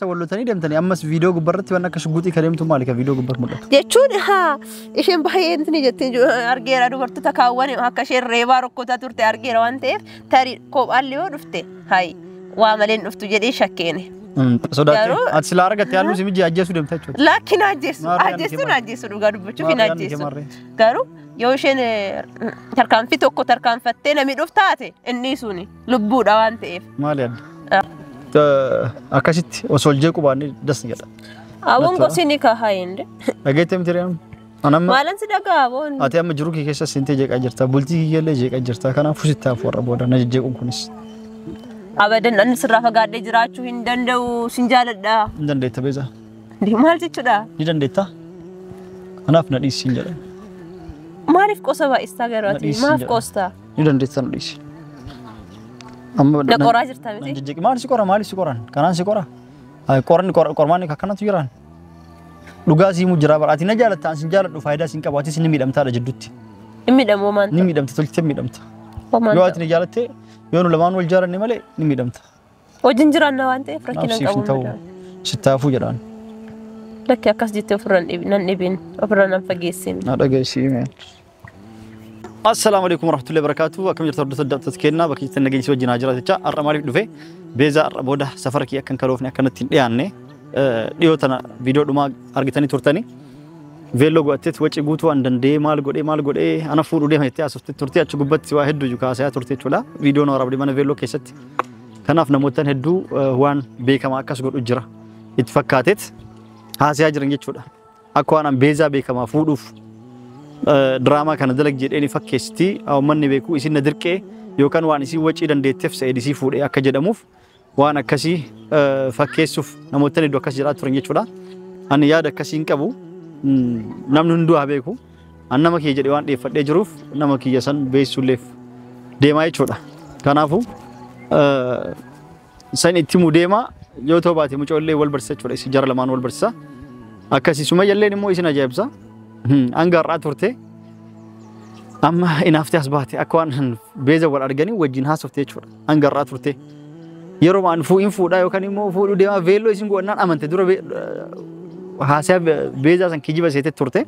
Wallotanii deemtanii ammas viidiyoo gubbaarratti waan akka shugguxii kan deemtu maali kan viidiyoo gubbaatti mul'atu? Jechuun haa isheen baay'ee intini jettee argeera, dubartoota kaawwan akka isheen reebaa rukkutaa turte argeera waan ta'eef, tarii kophaallee yoo dhufte hayi waa malee hin dhuftu jedhee shakkeene. Sodaatte. Garuu Ati silaa argatte halluu si mijii ajjeesuu deemta jechuudha. Lakki na ajjeessu. Maarree yaadni Ajjeessu kee na ajjeessu, dhugaa dubbachuuf hin Maarree yaadni kee ajjeessu. maarree? Garuu yoo isheen tarkaanfii tokko tarkaanfattee namni dhufu taate, inni suni lubbuudha waan ta'eef. Maali yaadda? Akkasitti osoo ol jeequu baannee das ni jedha. Awwan Natti tola. Gosi ni kahaa hinde. Dhageettee miti re'am? Anamma Maalan si dhagaa aboon? Ati amma jiruu kee keessa seentee jeeqaa jirta. Bultii kiyya illee jeeqaa jirta. Kanaafuu sitti hafu warra booda na jejjeequun kunis. Abadan, ani sirraa fagaadhee jiraachuu hin danda'u, sin jaaladha. Ni dandeetta, Beezaa. Maal jechuudha? Ni dandeetta? Kanaaf na dhiisi hin jedhan. Maaliif qosa baay'istaa garuu ati? Dhiisi Maaf jedha. qoostaa? Ni dandeetta, na dhiisi. Amma Na qoraa jirta miti? Jejjeeqi. Maal si qora? Maali si qoran? Kanaan si qora? Qoranni qormaanni akkanatu jiraan. Dhugaa siimuu jira bara. Ati na jaalatta, an sin jaaladhu faayidaa sin qabu. Atis ni miidhamtaadha jidduutti. Hin miidhamu homaan Ni ta'u. miidhamta, tolchitee miidhamta. Homaan Yoo ta'u. ati na jaalatte, yoo nu lamaan wal jaalanne malee ni miidhamta. Wajjin jiraanna waan ta'eef rakkina Kanaaf hin siif hin qabu. ta'u. Sittaafuu jedhaan. Lakki, akkas jettee ofirra nan dhibin, ofirra nan fageessin. Na dhageessi himeen. Assalaamu alaikum warahmatullahi wabarakatuh. Akkam jirtu, hordoftoota daawwattoota kennaa bakka jirtan nageenya si wajjin haa jiraatu jecha. Har'a maaliif dhufe? Beezaa har'a booda safara kiyya akkan kaloofne akkanatti hin dhiyaanne, dhiyoo tana viidiyoo dhumaa argitanii turtanii. Veelloo godhatteet waci guutuu an danda'ee maal godhee maal godhee ana fuudhuu deema jettee haasofte turte, achi gubbatti waa hedduu kaasaa turte jechuudha. Viidiyoon waraabdee mana veelloo keessatti. Kanaaf namootaan hedduu waan beekamaa akkas godhu jira itti fakkaateet haasayaa jiran jechuudha. Akka waan an Beezaa beekamaa fuudhuuf diraamaa kana dalag jedheeni fakkeessitii uummanni beeku isin na dirqee yookaan waan isin wacii dandeetteef Sa'id isii fuudhee akka jedhamuuf waan akkasii fakkeessuuf namoota hedduu akkas jedhaa turan jechuudha. Ani yaada akkasii hin qabu. Namni hunduu haa beeku. An nama kiyya jedhee waan dhiyeeffadhee jiruuf nama kiyya san beeksisuulleef deemaa jechuudha. Kanaafuu san itti himuu deemaa, yoo ta'u baate mucoollee wal barsiisa jechuudha. Isin jara lamaan wal barsiisa. Akkasii Sumayyalleen immoo isin ajaa'ibsa. Hanga har'aa turte amma inaaftee as baate, akka waan Beeza wal arganii wajjin haasofte jechuudha. Hanga har'aa turte. Yeroo an fuudhin fuudhaa yookaan immoo fuudhuu deemaa veelloo isin godhannaan amante, dura haasaa Beezaa san kijiba seetee turte.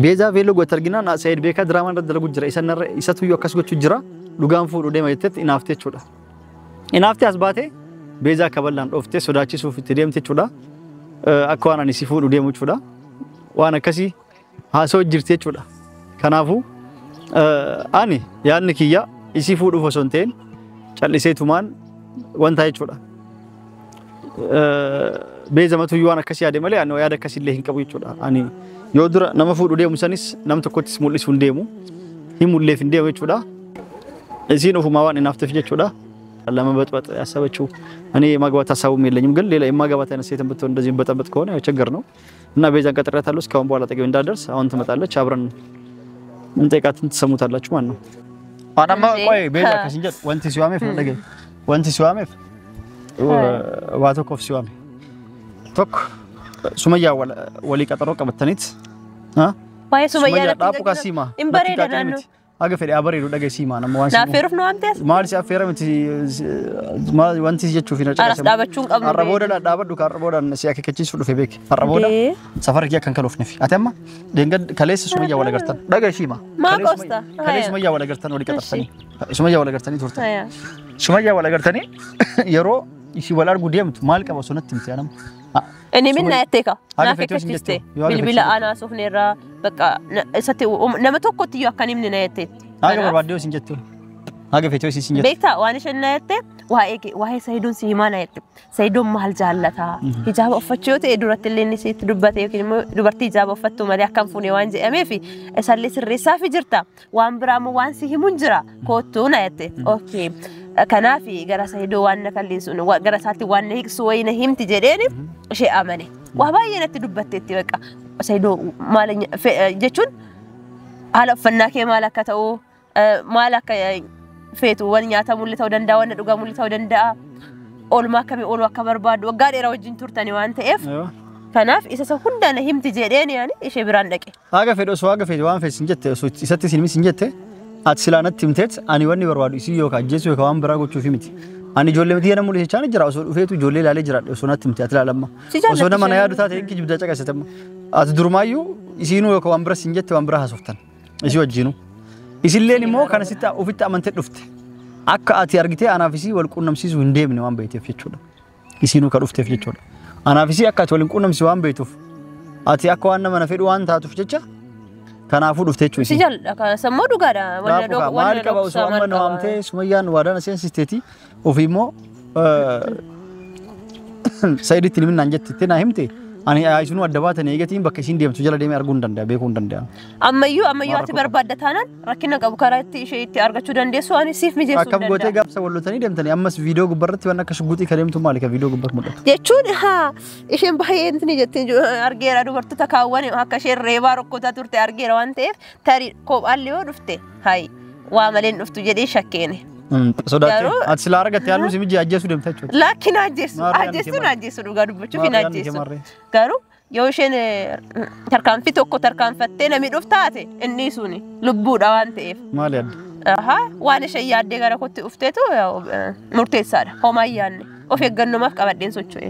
Beezaa veelloo godhate arginaan Sa'iid beekaa diraamaa irra dalagu jira. Isa narra isatu iyyuu akkas gochuu jira. Dhugaan fuudhuu deema jettetti inaaftee jechuudha. Inaaftee as baate, Beezaa kaballaan dhooftee sodaachisuuf itti deemte jechuudha. Akka waan ani si fuudhuu deemu jechuudha. Waan akkasii haasoo jirti jechuudha. Kanaafuu ani yaadni kiyya isii fuudhuuf osoo hin ta'in calliseetumaan wanta jechuudha. Beezamatu iyyuu waan akkasii yaade malee ani yaada akkasii illee hin qabu jechuudha. Ani yoo dura nama fuudhu deemu sanis nam tokkottis mul'isuu hin deemu. Himulleef hin deemu jechuudha. Isiin ofumaa waan inaafteef jechuudha. ለመበጥበጥ ያሰበችው እኔ የማግባት ሀሳቡም የለኝም፣ ግን ሌላ የማግባት አይነት ሴትን ብትሆን እንደዚህ በጠበጥ ከሆነ ያው ችግር ነው። እና ቤዛን ቀጥሬያታለሁ። እስካሁን በኋላ አጠገቤ እንዳትደርስ፣ አሁን ትመጣለች። አብረን እንጠይቃትን ትሰሙታላችሁ ማለት ነው። Anamma እንዴ? ቆይ ቤዛ akkasin jedhu wanti si waameef na dhagaye. Wanti si waameef waa tokkoof si waame. Tokko, Sumayyaa walii qaxaroo qabattaniit Waa'ee Sumayyaa natti dhaabu kasiima. Hin bareeda naannoo. Haga fedhe haa bareedu, dhagaye siimaa nama waan Na affeeruuf nu waamte as? Maal si affeera miti, maal wanti si jechuuf hin Aras dhaabachuu hin qabnu. Har'a booda dhaabadhu, har'a booda si akeekkachiisuu dhufe beeki. Har'a booda safara kiyya kan kaloofneef. Ati amma deengad kaleessa Sumayyaa wal agartan. Dhagaye siimaa. Maa qoosta? Kaleessa Sumayyaa wal agartan, walii qaxartanii. Sumayyaa wal agartanii turtan. Haya. Sumayyaa wal agartanii yeroo ishii wal argu deemtu maal qaba osoo natti himte anam. Inni min na jettee ka. Haga Na feetee isin akeekkachiiste. jettu. Yoo haga Bilbila feetee aanaa suufneerraa bakka isatti nama tokkotti iyyuu akka hin himne na jetteetti. Haga Kanaaf barbaaddee isin jettu. Haga feetee isin jettu. Beektaa, waan isheen na jette waa'ee waa'ee Sayidoon si himaa na jette. Sayidoon maal jaallataa? Hijaaba uffachuu yoo ta'e duratti illee inni sitti dubbate yookiin immoo dubartii hijaaba uffattu malee akkam fuune waan jedhameef isallee sirreessaafi jirta. Waan biraa immoo waan si himuun jira koottuu na jette. Okay. Kanaaf gara Sayidoo waan na kalleessu, gara isaatti waan na hiiksu wayii na himti jedheeni ishee amane. Waa baay'ee natti dubbatteetti bakka. Sayidoo maal jechuun haala uffannaa kee maal akka ta'u, maal akka feetu, waan nyaatamullee ta'uu danda'a, waan dhugamullee ta'uu danda'a, oolmaa akkamii ooluu akka barbaadu, waggaa dheeraa wajjin turtani waan ta'eef, kanaaf isa isa hunda na himti jedheen yaani ishee biraan dhaqe. Haga fedhe osoo haga fedhe waan fedhe sin jette, osoo isatti sin sin jette, ati silaa natti himteet ani wanni barbaadu isii yookaan ajjeesuu yookaan waan biraa gochuufi miti. Ani ijoollee miti nama mul'isee chaani jira osoo dhufeetu ijoollee ilaalee jira osoo natti miti ati ilaalamma. Osoo nama na yaadu taate hin kijibdaa caqasatama. Ati durumaayyuu isiinuu yookaan waan bira siin jette waan bira haasoftan. Isii wajjinuu. Isilleen immoo kana sitti ofitti amantee dhufte. Akka ati argitee anaaf isii wal quunnamsiisuu hin deemne waan beekteef jechuudha. Isiinuu ka dhufteef jechuudha. Anaaf isii akka ati wal hin quunnamsiisu waan beektuuf ati akka waan nama na fedhu waan taatuuf jecha kanaafuu dhufte jechuudha. Si jaalladha sammuu dhugaadha. Maal qaba osoo amma na waamtee Sumayyaan waadaan seensisteeti ofii immoo Sayiditti himinaan jetti naa himte ani isinuu adda baatan eegatiin bakka isiin deemtu jala deemee arguu hin danda'a beekuu hin danda'a. Ammayyuu ati barbaadda taanaan rakkina qabu karaa itti ishee itti argachuu dandeessu ani siif mijeessuu Akkam danda'a. gootee gaafsa wallotanii deemtanii ammas viidiyoo gubbarratti waan akka shugguxii kan deemtu maali ka viidiyoo gubbarratti mul'atu. Jechuun haa isheen baay'ee intini jettee argeera dubartoota kaawwan akka isheen reebaa rukkutaa turte argeera waan ta'eef tarii kophaallee yoo dhufte hayi waa malee dhuftu jedhee shakkeene. Sodaatte ati silaa argatte halluu si mijii ajjeesuu deemta jechuudha. Lakkin ajjeessu ajjeessuun ajjeessu dhugaa dubbachuuf hin ajjeessu. Garuu yoo isheen tarkaanfii tokko tarkaanfattee namni dhufu taate inni suni lubbuudha waan ta'eef. Maali adda? Ahaa waan isheen yaaddee gara kootti dhufteetu murteessaadha. Homaa hin yaadne of eeggannumaaf qabadheen socho'e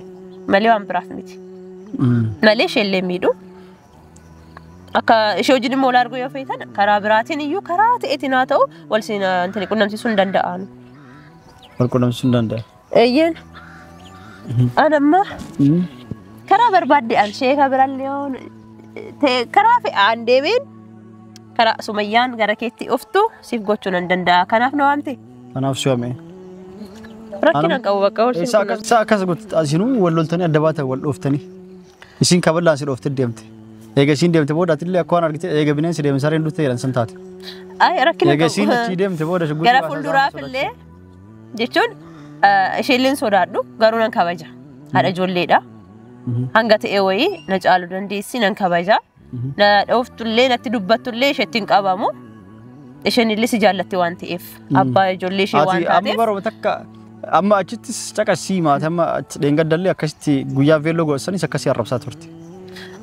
malee waan biraaf miti. Malee isheellee miidhu. Akka ishee wajjin immoo wal arguu yoo feetan karaa biraatiin iyyuu karaa ta'eetiin haa ta'u wal siin intini qunnamsiisuu hin danda'an. Wal qunnamsiisuu hin danda'a. Eeyyeen. Ani amma karaa barbaadde an sheeka birallee yoo ta'e karaa fe'aan deemeen karaa Sumayyaan gara keetti dhuftu siif gochuu nan danda'a. Kanaaf na waamte. Kanaaf si waame. Rakkina qabu bakka wal siin qunnamsiisu. Isa akkas gootu isinuu wal loltanii adda baatan wal dhooftanii. Isin kaballaan si dhooftee deemte. Eega isiin deemte booda atillee akka waan argite eega bineensi deeme sareen dutte jedhan san taate. Ay rakkina Eega isiin achii deemte booda shugguxii Gara fuulduraaf illee jechuun isheelleen sodaadhu garuu nan kabaja. Haadha ijoolleedha. Hanga ta'e wayii na caaluu dandeessi nan kabaja. Na dhooftullee natti dubbattullee isheetti hin qabamu. Isheen illee si jaallatti waan ta'eef abbaa ijoollee ishee waan Ati amma taateef. baruma takka amma achittis caqasii maata amma dheengaddallee akkasitti guyyaa veelloo godhasanis akkasii arrabsaa turte.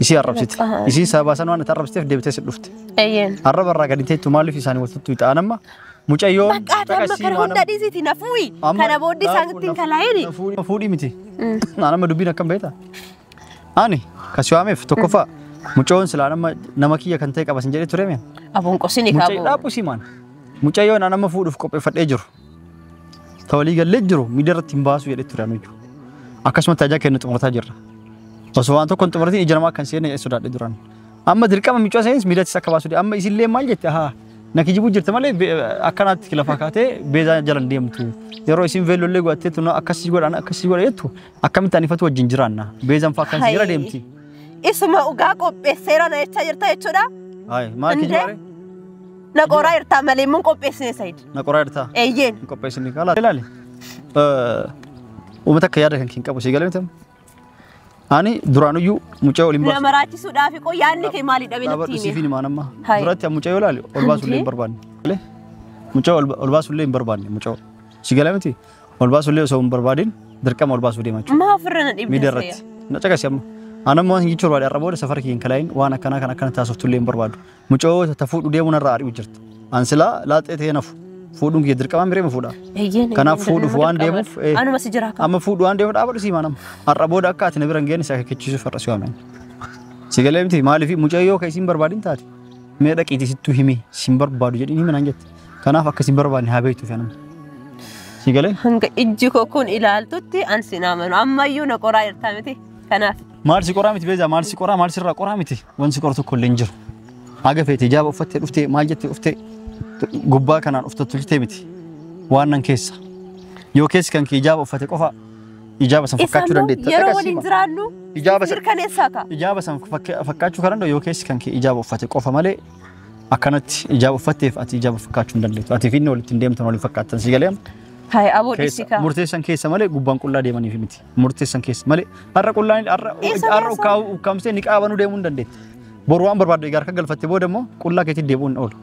Isii arrabsite. Isiin sababa san waan arrabsiteef deebitee si dhufte. Eeyyeen. Arraba irraa gadi teettu maaliif isaanii wal tuttuuta anamma mucayyoon Bakka ati amma kana hunda dhiisiiti na fuuyi. Kana booddee isaan ittiin kalaa'ini. Fuudhii miti. Anamma dubbiin akkam beektaa? Ani kasi waameef tokkoffaa mucayyoon silaa nama nama kiyya kan ta'e qaba sin jedhee ture meen. Abuun qosini Mucayyoo qabu. dhaabbu simaan. Mucayyoon anamma fuudhuuf qopheeffadhee jiru. Ta walii gallee jiru miidiyaa irratti hin baasu jedhee ture anuyyuu. Akkasuma tajaajila kennu xumurataa jirra. Osoo waan tokko hin xumuratin ija namaa kan seenne sodaadhe duraan. Amma dirqama mucaa seenis miidiyaattis akka baasu amma isillee maal jette haa na kijibuu jirte malee akkanaatti lafa kaatee beezaa jalan deemtu. Yeroo isin veellollee godhattee tun akkasii godhaan akkasii godha jettu akkamitti anifatu wajjin jiraanna. Beezaan fa'aa akkan jira deemti. Isuma dhugaa qopheesseera na jechaa jirta jechuudha. Hayi maal kijibaare? Na qoraa jirtaa malee mun qopheessine Sayid. Na qoraa jirtaa? Eeyyeen. Hin qopheessine kaala. Ilaali. Uummata akka yaada kan hin qabu si galee miti. Ani duraanuyyuu mucaa waliin baasu. Nama raachisuudhaaf yaadni kee maalidha beektii Dhaabadhu himi? siif himaan amma. Hayi. Duratti mucaa yoo ilaali ol baasuullee hin barbaanne. Mucaa ol baasuullee hin barbaanne mucaa. Si galee miti ol baasuullee osoo hin barbaadin dirqama ol baasuu deema jechuudha. Maa ofirra na dhibda Miidiyaa irratti. Na caqasi amma. Ana ammoo hin jechuu barbaade har'a booda safara kiyya hin kalaayin waan akkanaa kan akkana taasiftullee hin barbaadu. Mucaa ta fuudhu deemuu narraa ari'u jirti. An silaa laaxee ta'ee nafu. Fuudhuun kiyya dirqama miree fuudha. Eeyyeen. Kanaaf fuudhuuf waan deemuuf Anuma si jira amma fuudhu waan deemuuf dhaabadhu siima nama. Har'a booda akka ati na bira hin geenye si akeekkachiisuuf har'a si waameen. Si galee miti maaliif mucayyoo ka isiin barbaadin taate mee dhaqiitii sittuu himi sin barbaadu jedhiin himi naan jette. Kanaaf akka sin barbaadne haa beektuuf nama. Si galee Hanga ijji koo kun ilaaltutti an sin amanu ammayyuu na qoraa jirta miti. Kanaaf maal si qoraa miti beezaa maal si qoraa maal sirraa qoraa miti wanti si qoru tokko illee hin jiru. Haga feete ijaaba uffattee dhuftee maal jettee dhuftee gubbaa kanaan uffattu tolchitee miti waan nan keessa. Yoo keessi kan kee ijaaba uffate qofa ijaaba san fakkaachuu dandeetta. yeroo waliin jiraannu Ijaaba san mirkaneessaa ka. ijaaba san fakkaachuu kan danda'u yoo keessi kan kee ijaaba uffate qofa malee akkanatti ijaaba uffatteef ati ijaaba fakkaachuu hin dandeettu. Ati fi inni walitti hin deemtan waliin fakkaattan si galee. Hayi aboo dhiisi ka. Murteessan keessa malee gubbaan qullaa deemaniif miti. Murteessan keessa malee har'a qullaan har'a har'a ukkaamsee ni qaabanuu deemuu hin dandeetti. Boru waan barbaaddu egaa harka galfatte booda immoo qullaa keetti deebi'uun hin oolu.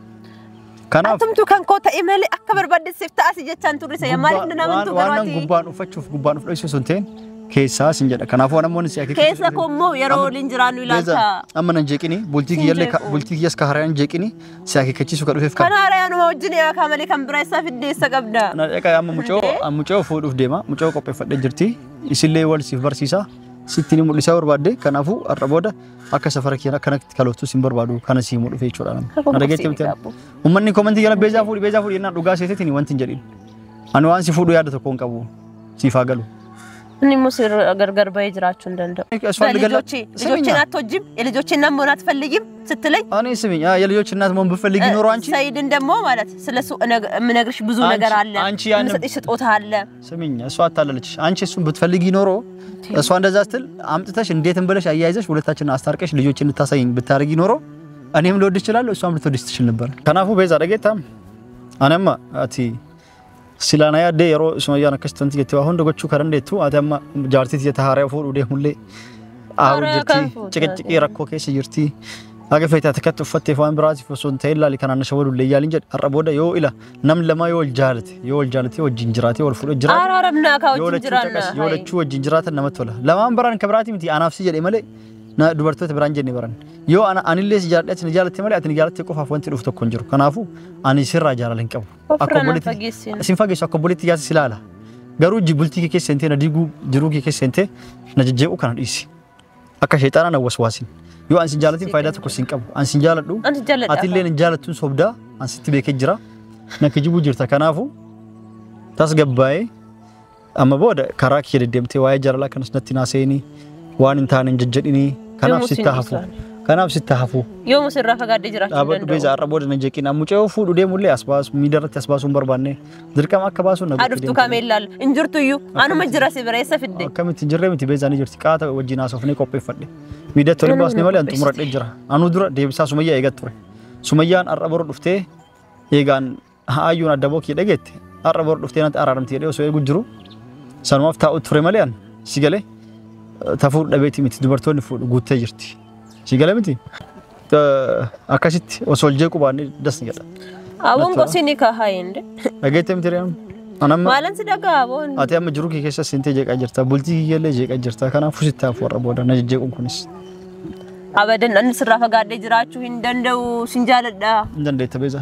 Kanaaf Atumtu kan koo ta'e malee akka barbaadde siif ta'asi jechaan turre sayya maaliif na amantu waan garuu ati. gubbaan uffachuuf gubbaan uf dho'isu osoo hin ta'in Keessaa sin jedha. Kanaafuu namoonni si akeekkachiisu. Keessa koo immoo yeroo waliin jiraannu Beeza ilaalta. amma nan jeeqini bultii Sin kiyyallee jeequ. Bultii kiyyas ka haraan jeeqini si akeekkachiisu ka dhufeef Kan kana. haarayaanuma wajjin yaakaa malee kan biraa isaa fiddee eessa qabda? Na dhaqa amma mucoo fuudhuuf deema. Mucoo qopheeffadhee jirti. Isillee wal siif barsiisa. Sitti ni mul'isaa barbaadde. Kanaafuu har'a booda akka safara kiyya akkanatti kalooftu sin barbaadu kana sii himuu dhufe jechuudha. Na dhageetti miti. Uummanni komantii jala beezaa fuudhi beezaa fuudhi jennaan dhugaa seeteetiin wanti hin jedhin. Ani waan si fuudhu yaada tokko hin qabu. Siif haa galu. Inni immoo sirra gargar bahee jiraachuu hin danda'u. እሷን ልገላ በልጆቼ ልጆቼን አትወጂም የልጆቼ እናት መሆን አትፈልጊም ስትለኝ እኔ ስሚኝ የልጆች እናት መሆን ብፈልጊ ኖሮ አንቺ ሰይድን ደግሞ ማለት ስለሱ የምነግርሽ ብዙ ነገር አለ፣ አንቺ ያንን የምሰጥሽ ስጦታ አለ። ስሚኝ እሷ አታለለችሽ። አንቺ እሱን ብትፈልጊ ኖሮ እሷ እንደዛ ስትል አምጥተሽ እንዴትም ብለሽ አያይዘሽ ሁለታችንን አስታርቀሽ ልጆችን እንድታሳይኝ ብታደርጊ ኖሮ እኔም ልወድሽ እችላለሁ፣ እሷም ልትወድሽ ትችል ነበር። Kanaafuu Beeza dhageetta ani amma ati silaa na yaaddee yeroo Sumayyaan akkas tanti jettee waa hunda gochuu kan dandeettu ati amma jaartii tiyya haaraa fuudhuu deemullee aaru Haaraa jirti kan fuute ciqiciqii rakkoo keessa jirti. Haga feete ati akkatti uffatteef waan biraatiif osoo hin ta'in laali kanaan na shawadullee yaaliin jedhe har'a booda yoo ila nam lama yoo wal jaalate yoo wal jaalate wajjin jiraate wal fuudhee jiraate Araaramnaa kaa yoo wajjin lachuu jiraanna. caqas yoo lachuu wajjin jiraatan namatti tola. Lamaan baraan kan biraati miti anaaf si jedhe malee na dubartoota biraan jenne baran. Yoo ana anillee si jaalladhe ati na jaalatte malee ati na jaalatte qofaaf wanti dhufu tokko hin jiru. Kanaafuu ani sirraa jaalala hin qabu. Ofirraa na fageessin. Sin fageessu akka obboleetti yaasa si ilaala. Garuu bultii kee keessa seentee na diiguu jiruu kee keessa seentee na jejjeequu kana dhiisi. Akka sheexaanaa na waswaasin. Yoo ani sin jaalatin faayidaa tokko sin qabu. Ani sin jaaladhu. Ani jaalladha. Atillee hin jaalattuun sobdaa ani sitti beekee jira. Na kijibuu jirta. Kanaafuu tasgabbaa'ee amma booda karaa kiyya deddeemtee waa'ee jaalalaa kanas natti naaseenii waan hin taane hin jejjedhinii kanaaf Yoomuu sitti sin hafu. dhiisu. Kanaaf sitti hafu. Yoomuu sirraa fagaadhee jiraachuu hin Dhaabadhu Beeza danda'u. har'a booda na jeeqin. Mucoo fuudhu deemullee as baasu miidiyaa as baasuu hin barbaanne dirqama akka baasuu na gochuu Aduftu deemte. kameellaal hin jirtu iyyuu anuma jira si bira eessa fidde? Akkamitti hin jirree miti Beezaa ni jirti. Qaata wajjin haasofnee qopheeffadhe. Miidiyaatti waliin baasnee malee an xumuradhee jira. Anuu dura deebisaa Sumayyaa eegat ture. Sumayyaan har'a boru dhuftee eegaan ayyuun adda bookii dhageette har'a boru dhuftee natti araaramti jedhee osoo eegu jiru sanumaaf taa'u ture malee an si galee tafuu dhabeetii miti dubartoonni fuudhu guuttee jirti. Si galee miti akkasitti osoo ol jeequu baannee das ni jedha. Aboon gosi ni kahaa hinde. Dhageettee miti re'am. Anamma Maalan si dhagaa aboon. ati amma jiruu kee keessa seentee jeeqaa jirta. Bultii kiyyallee jeeqaa jirta. Kanaafuu sitti hafu warra booda na jejjeequun kunis. Abadan ani sirraa fagaadhee jiraachuu hin danda'u sin jaaladha. Ni dandeetta Beeza.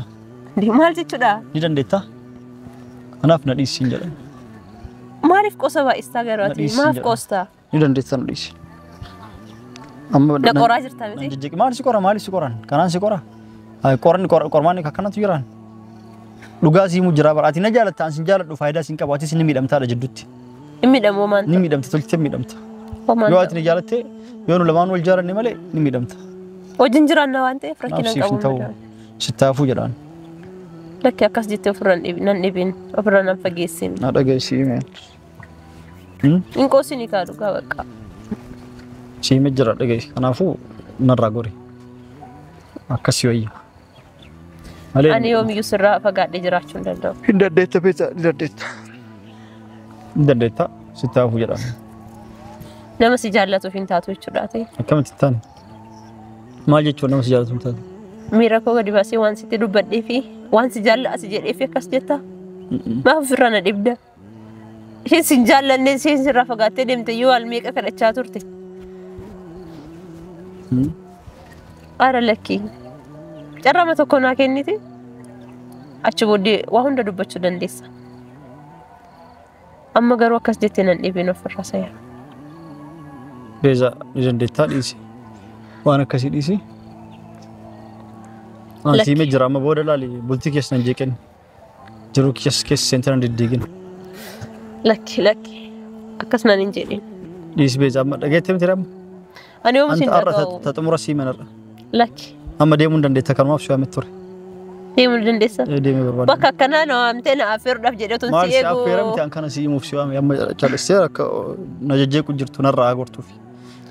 Maal jechuudha? Ni dandeetta. Kanaaf na dhiisi hin jedhan. Maaliif qosa baay'istaa garuu Na ati? dhiisi Maaf jedha. qoostaa? Ni dandeetta na dhiisi. Amma Na qoraa jirta miti? jejjeeqi. Maal si qora? Maali si qoran? Kanaan si qora? Qoranni qormaanni akkanatu jiraan. Dhugaa siimuu jira bara. Ati na jaalatta an sin jaaladhu faayidaa sin qabu. Atis ni miidhamtaadha jidduutti. Hin miidhamu homaan Ni miidhamta tolchitee miidhamta. Homaan Yoo ati na jaalatte yoo nu lamaan wal jaalanne malee ni miidhamta. Wajjin jiraanna waan ta'eef rakkina Kanaaf hin siif hin qabu. ta'u. Sittaafuu jedhaan. Lakki akkas jettee ofirra nan dhibin ofirra nan fageessin. Na dhageessi himee. Hin qoosini kaa dhugaa bakka. Siimee jira dhageessi. Kanaafuu narraa gori. Akkasii wayya. Malee Ani yoomiyyuu sirraa fagaadhee jiraachuu hin danda'u. Hin dandeetta Beeza, ni dandeetta. Ni dandeetta sittaafuu jedhaan. Nama si jaallatuuf hin taatu jechuudha ta'e. Akkamitti hin taane? Maal jechuun nama si jaallatu hin taatu? Miira koo gadi baasee waan sitti dubbadhee fi waan si jaallatu si jedhee fi akkas jetta. Maaf ofirraa na dhibda? Isheen si hin jaallanne isheen sirraa fagaattee deemte yoo al meeqa kadhachaa turte. Aara lakkii. Carraama tokko naa kenniti. Achi booddee waa hunda dubbachuu dandeessa. Amma garuu akkas jettee nan dhibin ofirraa sayya. Beeza ni dandeettaa dhiisi. Waan akkasii dhiisi. An Lakki. siimee jira amma booda laali bultii keessa nan jeeqin. Jiruu keessa keessa seentee nan diddiigin. Lakki lakki. Akkas naan hin jedhin. Dhiisi Beeza amma dhageettee miti amma. Ani yoomuu sin Anta har'a dhaga'u. ta xumura siimeen har'a. Lakki. Amma deemuu hin dandeetta kanumaaf si waamee ture. Deemuu ni dandeessa. Deemee barbaada. Bakka akkanaa na waamtee na affeeruudhaaf jedhee otoo Maal si si eegu. affeera miti an kana si himuuf si waame amma calistee akka na jejjeequ jirtu narraa agortuuf.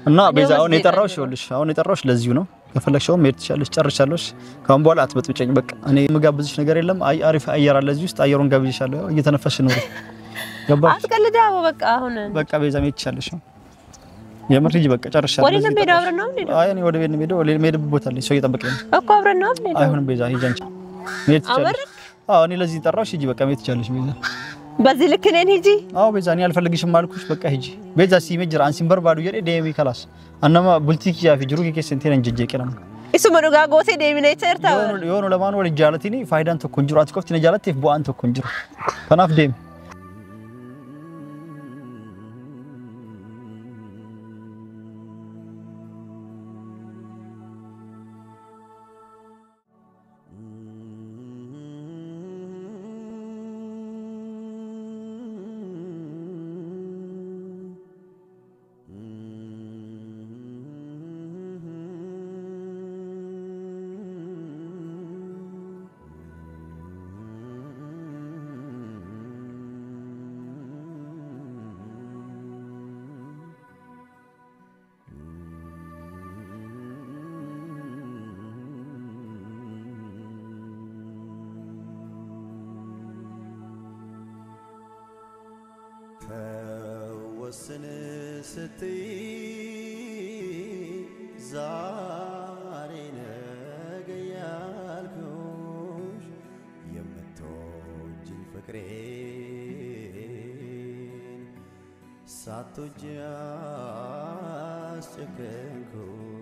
እና ቤዛ አሁን የጠራሁሽ ይኸውልሽ አሁን የጠራሁሽ ለዚሁ ነው። ከፈለግሽው መሄድ ትችያለሽ። ጨርሻለሽ። ከአሁን በኋላ አትበጥብጨኝ። በቃ እኔ የምጋብዝሽ ነገር የለም። አይ አሪፍ አየር አለ እዚህ ውስጥ አየሩን ጋብዝሻለሁ። እየተነፈስሽ ኑሪ። ገባሽ? አትቀልድ አቦ በቃ አሁን በቃ ቤዛ መሄድ ትችያለሽ። የምር ሂጂ በቃ ጨርሻለሁ። ወዴት ነው ለዚህ የምሄደው? የጠራሁሽ። አብረን ነው የምንሄደው? አይ እኔ ወደ ቤት ነው የምሄደው። ሌላ የምሄድበት ቦታ አለኝ። ሰው እየጠበቀኝ ነው። እኮ አብረን ነው የምንሄደው። አይሆንም ቤዛ ሂጂ አንቺ መሄድ ትችያለሽ። አበረክ አዎ እኔ ለዚህ ጠራሁሽ። ሂጂ በቃ መሄድ ትችያለሽ ቤዛ። በዚህ ልክ እኔን ሂጂ? አዎ ቤዛ፣ እኔ አልፈልግሽም አልኩሽ። በቃ ሂጂ ቤዛ። Siime jira ansin barbaadu jedhe deemi kalas. Annama bultii kiyyaa fi jiruu kee keessa hin jejjeeqinamu. Isuma dhugaa gootee deemina jecha jirta. Yoo nu lamaan wal jaalatini faayidaan tokko hin jiru. Ati qofti na jaalatteef bu'aan tokko hin jiru. Kanaaf deemi. ተወስን ስትይ ዛሬ ነገ ያልኩሽ የምትወጂኝ ፍቅሬን ሳትወጂ አስጨከንኩሽ።